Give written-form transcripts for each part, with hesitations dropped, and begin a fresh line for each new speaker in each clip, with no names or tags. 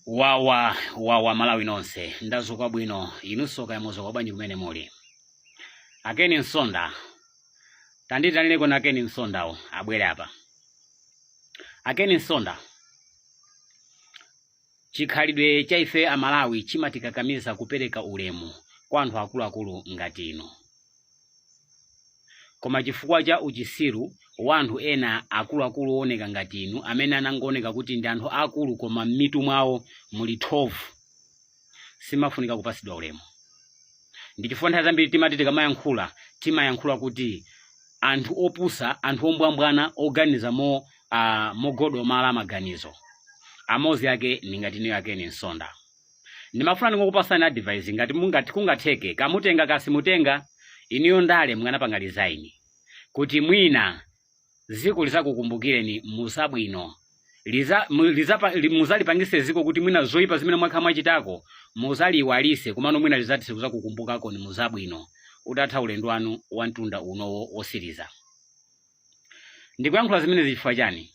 Wawa wawa, Malawi nonse, ndazuka bwino. Inunso kaya mwazuka bwanji kumene muli? A Ken Msonda, tanditanireko na Ken Msondawo abwere apa. A Ken Msonda, chikhalidwe cha ife Amalawi chimatikakamiza kupereka ulemu kwa anthu akuluakulu ngati inu, koma chifukwa cha uchisiru wa anthu ena akuluakulu ooneka ngati inu, amene anangooneka kuti ndi anthu akulu koma m'mitu mwawo muli thovu, simafunika kupasidwa ulemu. Ndi chifukwa nthawi zambiri timati tikamayankhula, timayankhula kuti anthu opusa, anthu ombwambwana, oganiza mogodomala maganizo, amodzi ake ndi ngati inuyo a Ken Msonda. Ndimafuna ndingokupasani advice, ngati mungati kungatheke, kamutenga kasimutenga, inuyo ndale mukanapanga resign, kuti mwina ziko lizakukumbukireni muzabwino, muzalipangise ziko kuti mwina zoyipa zimene mwakhala mwachitako muzaliwalise, komano mwina lizatise kuzakukumbukako ni muzabwino utatha ulendo wanu wa mtunda unowo wosiriza. Ndikuyankhula zimene chifukwa chani?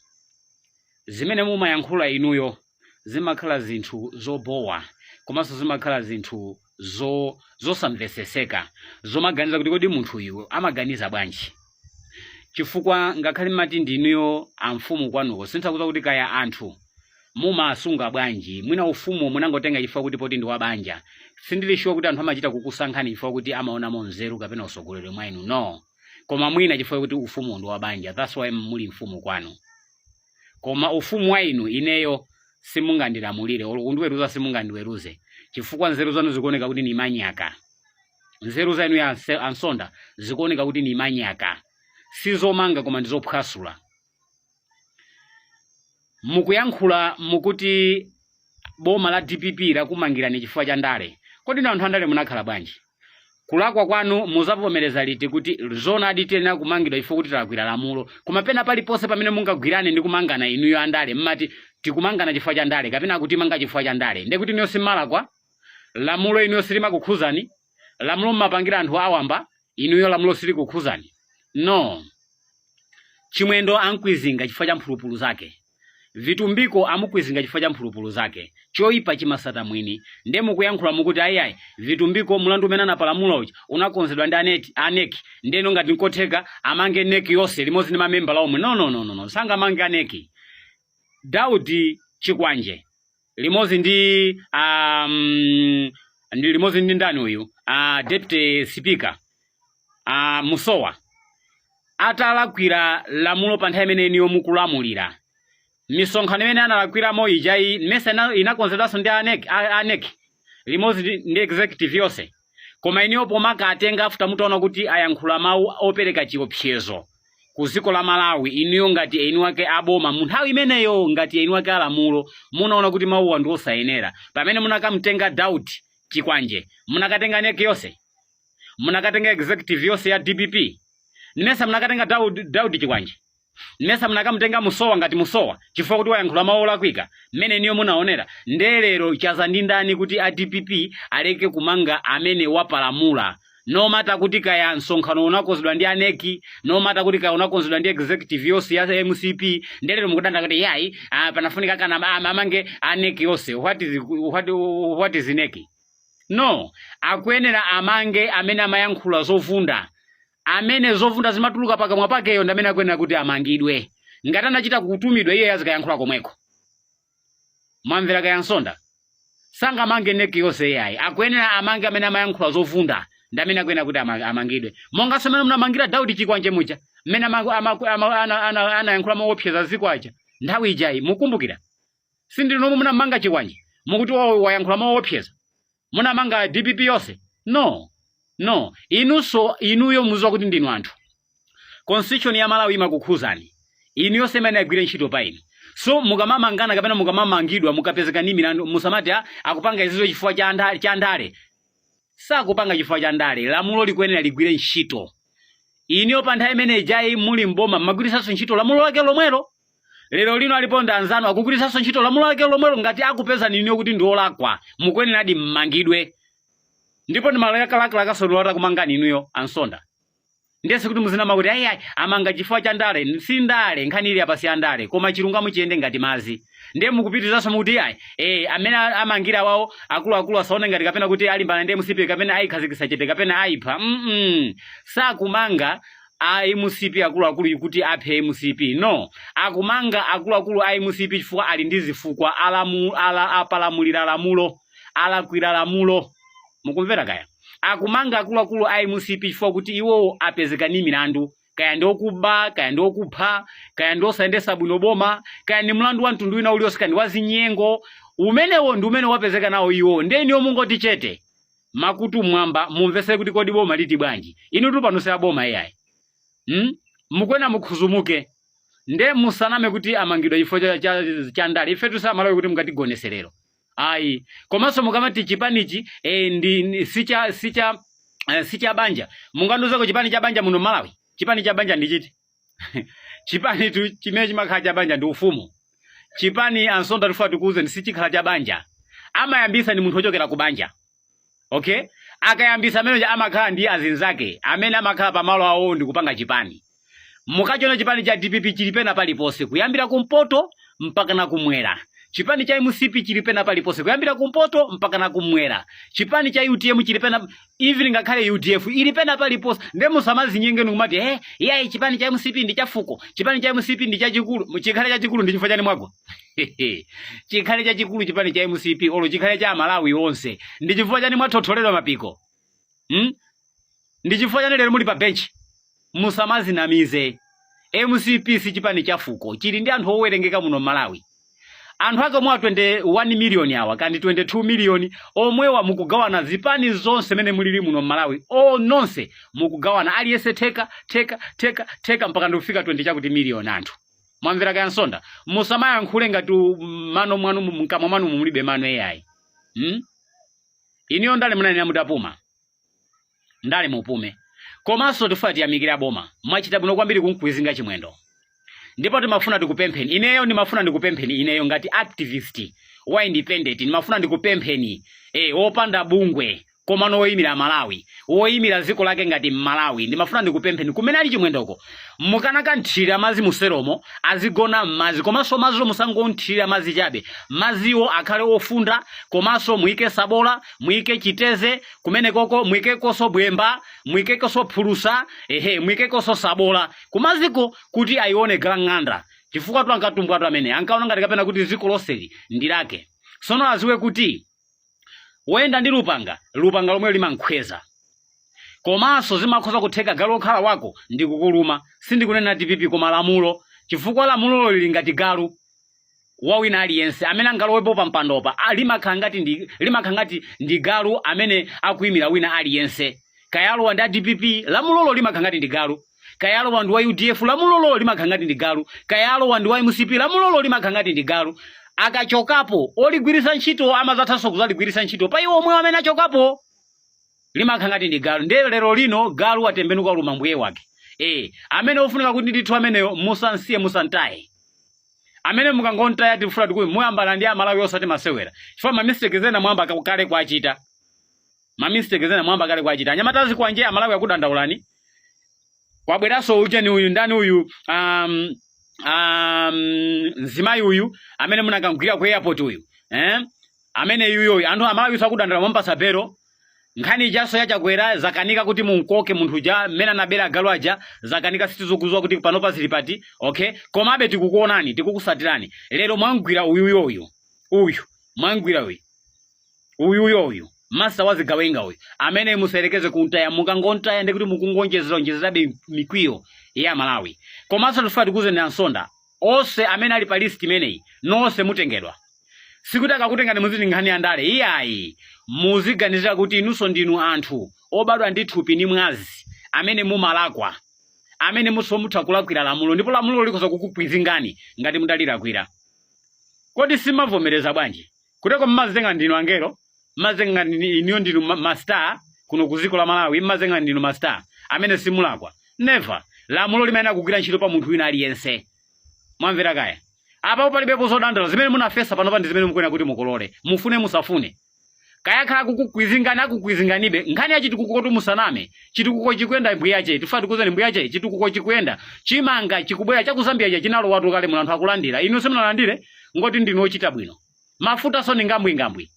Zimene mumayankhula inuyo zimakhala zinthu zobowa, komanso zimakhala zinthu zosamveseseka, zomaganiza kuti kodi munthu uyu amaganiza bwanji? Chifukwa ngakhale mmati ndinuyo amfumu kwanuko, sinthakuza kuti kaya anthu mumasunga bwanji. Mwina ufumu munangotenga chifukwa kuti poti ndi wabanja. Sindili sure kuti anthu amachita kukusankhani chifukwa kuti amaonamo nzeru kapena usogoleri mwa inu, no, koma mwina chifukwa kuti ufumu ndi wabanja, that's why muli mfumu kwanu. Koma ufumu wa inu, ineyo simungandilamulire, olo kundiweruza simungandiweruze, chifukwa nzeru zanu zikuoneka kuti ni manyaka. Nzeru za inu ya a Msonda zikuoneka kuti ni manyaka, sizomanga koma ndizophwasula. Mukuyankhula mukuti boma la DPP lakumangirani chifukwa cha ndale. Kodi inu anthu andale munakhala bwanji? Kulakwa kwanu muzavomereza liti kuti zoonadi tiyenera kumangidwa chifukwa kuti talakwira lamulo? Koma pena paliponse pamene mungagwirane ndi kumangana inuyo andale, mmati tikumangana chifukwa cha ndale kapena akutimanga chifukwa cha ndale. Ndiye kuti inuyo simmalakwa lamulo, inuyo silimakukhuzani lamulo, mmapangira anthu awamba, inuyo lamulo silikukhuzani. No, Chimwendo ankwizinga chifukwa cha mphulupulu zake, Vitumbiko amukwizinga chifukwa cha mphulupulu zake. Choyipa chimasata mwini. Nde mukuyankhula mukuti ayiayi, Vitumbiko mulandu umene anapalamula uja unakonzedwa ndi a NEC, ndeno ngati nkotheka amange NEC yonse limodzi ndi mamembala omwe. No, no, no, no, no. Sangamange a NEC. Daudi Chikwanje limodzi ndi ndani uyu, deputy speaker Musowa, atalakwira lamulo pa nthawi imene inuyo mukulamulira, misonkhano imene analakwiramo ijayi mesa inakonzedwanso ndi a NEC limodzi ndi executive yonse? Koma inuyo pomakatenga after mutaona kuti ayankhula mawu opereka chiopsezo ku dziko la Malawi, inuyo ngati eni wake aboma mu nthawi imeneyo, ngati eni wake alamulo, munaona kuti mawuwa ndi osayenera. Pamene munakamtenga Daud Chikwanje, munakatenga NEC yonse? Munakatenga executive yonse ya DPP? Mmesa munakatenga Daud Chikwanje? Mmesa munakamutenga Musowa ngati Musowa chifukwa kuti wayankhula mawu olakwika mmene inuyo munaonera? Nde lero chaza ndi ndani kuti a DPP aleke kumanga amene wapalamula, no matter kuti kaya msonkhano unakonzedwa ndi a NEC, no matter kuti kaya unakonzedwa ndi executive yonse ya MCP? Nde lero mukudanda kuti yayi, panafunika kana amange a NEC yonse. What is NEC? No, akuyenera amange amene amayankhula zovunda, amene zovunda zimatuluka pakamwa pakeyo, ndi amene akuyenera kuti amangidwe. Ngati anachita kutumidwa, iye azikayankhula komweko. Mwamvera kaya Nsonda? Sangamange NEC yonse iyayi. Akuyenera amange amene amayankhula zovunda, ndi amene akuyenera kuti amangidwe, monganso mmene munamangira Daudi Chikwanje muja, mmene anayankhula moopseza ziko aja nthawi ijayi. Mukumbukira, sindinu nomwe munamanga Chikwanje mukuti wayankhula moopseza? Munamanga DPP yonse? No, no. Inunso, inuyo muziwa kuti ndinu anthu, constitution ya Malawi imakukhuzani inuyo, semene agwire ntchito pa inu. So mukamamangana kapena mukamamangidwa, mukapezeka ndi milandu, musamati akupanga izizo chifukwa cha ndale. Sakupanga chifukwa cha ndale. Lamulo likuyenera ligwire ntchito. Inuyo pa nthawi imene ijayi muli mboma, mmagwiritsanso ntchito lamulo lake lomwelo. Lero lino alipo ndi anzanu akugwiritsanso ntchito lamulo lake lomwelo. Ngati akupezani inuyo kuti ndi olakwa, mukuyeneradi mmangidwe, ndipo ndi malakalaka kumangani inuyo a Msonda. Ndiye sikuti muzinama kuti ayi ayi amanga chifukwa cha ndale. Si ndale, nkhani ili apa si ya ndale, koma chilungamo chiyende ngati madzi. Ndiye mukupitirizanso mukuti ayi amene amangira wawo akuluakulu asaone ngati kapena kuti alimbana ndi MCP kapena ayikhazikitsa chete kapena ayipha. Sakumanga a MCP akuluakulu kuti aphe MCP, no. Akumanga akuluakulu a MCP chifukwa ali ndi zifukwa, apalamulira lamulo, alakwira lamulo. Mukumvera kaya? Akumanga akuluakulu a MCP chifukwa kuti iwowo apezeka ndi milandu, kaya ndi okuba, kaya ndi okupha, kaya ndi osayendesa bwino boma, kaya ndi mlandu wa mtundu wina uliwonse, kaya ndi wazinyengo. Umenewo ndi umene wapezeka nawo iwo. Ndiye inuyo mungoti chete, makutu mwamba, mumvese kuti kodi boma liti bwanji. Inu pano si aboma iyayi, Mukwena mukhuzumuke. Nde musaname kuti amangidwa chifukwa cha ndale. Ifetu si Amalawi kuti mungatigonese lero, ayi. Komanso mukamati chipanichi ndi si cha banja, mungandiuzeko chipani cha banja muno Malawi? Chipani cha banja ndi chiti? Chipani tu chimene chimakhala cha banja ndi ufumu. Chipani, ansonda, tifuna tikuwuzeni, sichikhala cha banja. Amayambisa ni munthu wochokera ku banja, okay? Akayambisa amene amakhala ndi azinzake amene amakhala pamalo awo ndi kupanga chipani. Mukachiona chipani cha DPP chili pena paliponse, kuyambira kumpoto mpaka na kumwera. Chipani cha MCP chili pena paliponse, kuyambira kumpoto mpaka na kumwera. Chipani cha UTM chili pena, even ngakhale UDF ili pena paliponse. Nde musamazinyenge nikumati iyayi, chipani cha MCP ndi chafuko, chipani cha MCP ndi chachikulu. Chikhale chachikulu, ndi chifukwa chani mwagwa? Chikhale chachikulu chipani cha MCP olo chikhale cha Malawi onse, ndi chifukwa chani mwathotholedwa mapiko, Ndi chifukwa chani lero muli pa bench? Musamazinamize. MCP si chipani cha fuko, chili ndi anthu owerengeka muno Malawi. Anthu ake omwe 21 million awa kandi 22 million omwewa mukugawana zipani zonse mene mulili muno Malawi. O nonse mukugawana, aliyense theka, theka, theka, theka, mpaka ndikufika 20 chakuti million anthu. Mwamvera kaya, Nsonda? Musamayankhule ngati mano mwanu, mkamwa mwanu mulibe mano ai, Iniyo ndale munanena mutapuma, ndale mupume. Komanso tifuna tiyamikira boma, mwachita bwino kwambiri kumkwizinga Chimwendo. Ndipo timafuna tikupempheni, ineyo ndimafuna ndikupempheni, ineyo ngati activist wa independent ndimafuna ndikupempheni, wopanda bungwe komano woyimira Malawi, woyimira dziko lake ngati Mmalawi, ndimafuna ndikupempheni, kumene ali Chimwendoko mukanakanthirira madzi museromo, azigona m'madzi. Komanso madziwo musangonthirira madzi chabe, madziwo akhale ofunda, komanso muyike sabola, muyike chiteze kumenekoko, muyikekonso bwemba, muyikekonso phulusa, ehe, muyikekonso sabola kumaziko kuti ayione galang'anda, chifukwa tu ankatumbwatu amene ankaona ngati kapena kuti dziko lonseli ndi lake. Sono aziwe kuti woyenda ndi lupanga, lupanga lomwe limankhweza. Komanso zimakhoza kutheka galu okhala wako ndi kukuluma. Sindikunena DPP, koma lamulo, chifukwa lamulolo lili ngati galu wa wina aliyense amene angalowepo pa mpandopa. Limakhala ngati ndi galu amene akuyimira wina aliyense. Kaya alowa ndi a DPP, lamulolo limakhala ngati ndi galu. Kaya alowa ndi wa UDF, lamulolo limakhala ngati ndi galu. Kaya alowa ndi wa MCP, lamulolo limakhala ngati ndi galu. Akachokapo oligwiritsa ntchito amazathanso kuzaligwiritsa ntchito pa iwo omwe amene achokapo. Limakhala ngati ndi galu. Ndiye lero lino galu watembenuka luma mbuye wake. Amene ofunika kuti ndithu ameneyo musansiye, musantaye amene. Mukangontaya, tifuna tikuti muyambana ndi Amalawi osati masewera, chifukwa ma mistake zena mwamba kale kwachita, ma mistake zena mwamba kale kwachita. Anyamata azikwanje, Amalawi akudandaulani. Kwabweranso ujeni uyu, ndani uyu, mzimayi uyu amene munakangwira ku airport uyu, eh? Amene yuyoyu anthu Amalawi sakudandaula, mwampasa belo. Nkhani ijaso yachakwera zakanika kuti munkoke munthu uja mmene anabera galu aja, zakanika. Sitizokuzwa kuti panopa zili pati, okay? Komabe tikukuonani, tikukusatirani. Lero mwangwira uyuyoyu, uyu mwangwira uyu, uyuyo uyu, master wazigawenga uyu amene musayerekeze kuntaya. Mukangontaya ndikuti mukungonjezera onjezerabe mikwiyo ya Malawi. Komanso tifuna tikuuzeni, Ansonda, onse amene ali pa list imeneyi, nonse mutengedwa. Sikuti akakutengani muziti nkhani ya ndale, iyayi. Muziganizira kuti inunso ndinu anthu obadwa ndi thupi ndi mwazi amene mumalakwa, amene muso mutha kulakwira lamulo, ndipo lamulo likhoza kukukwizingani ngati mudalilakwira. Kodi simavomereza bwanji kuteko? Mmazitenga ndinu angelo, mmazenga inuyo ndinu ma star kuno ku dziko la Malawi, mmazenga ndinu ma star amene simulakwa. Never. Lamulo limayenera kugwira ntchito pa munthu wina aliyense. Mwamvera kaya? Apapo palibepo zodandaula. Zimene munafesa panopa ndi zimene mukuyenera kuti mukolole, mufune musafune. Kaya akhala kukukwizingani, akukwizinganibe. Nkhani ya chitukuko tu musaname, chitukuko chikuyenda mbwiyache. Tifuna tikuzeni mbwiyache, chitukuko chikuyenda. Chimanga chikubwera cha ku Zambia cha chinalowatu kale muno, anthu akulandira. Inu simunalandire, ngoti ndinu ochita bwino. Mafuta so ni ngambwi ngambwi.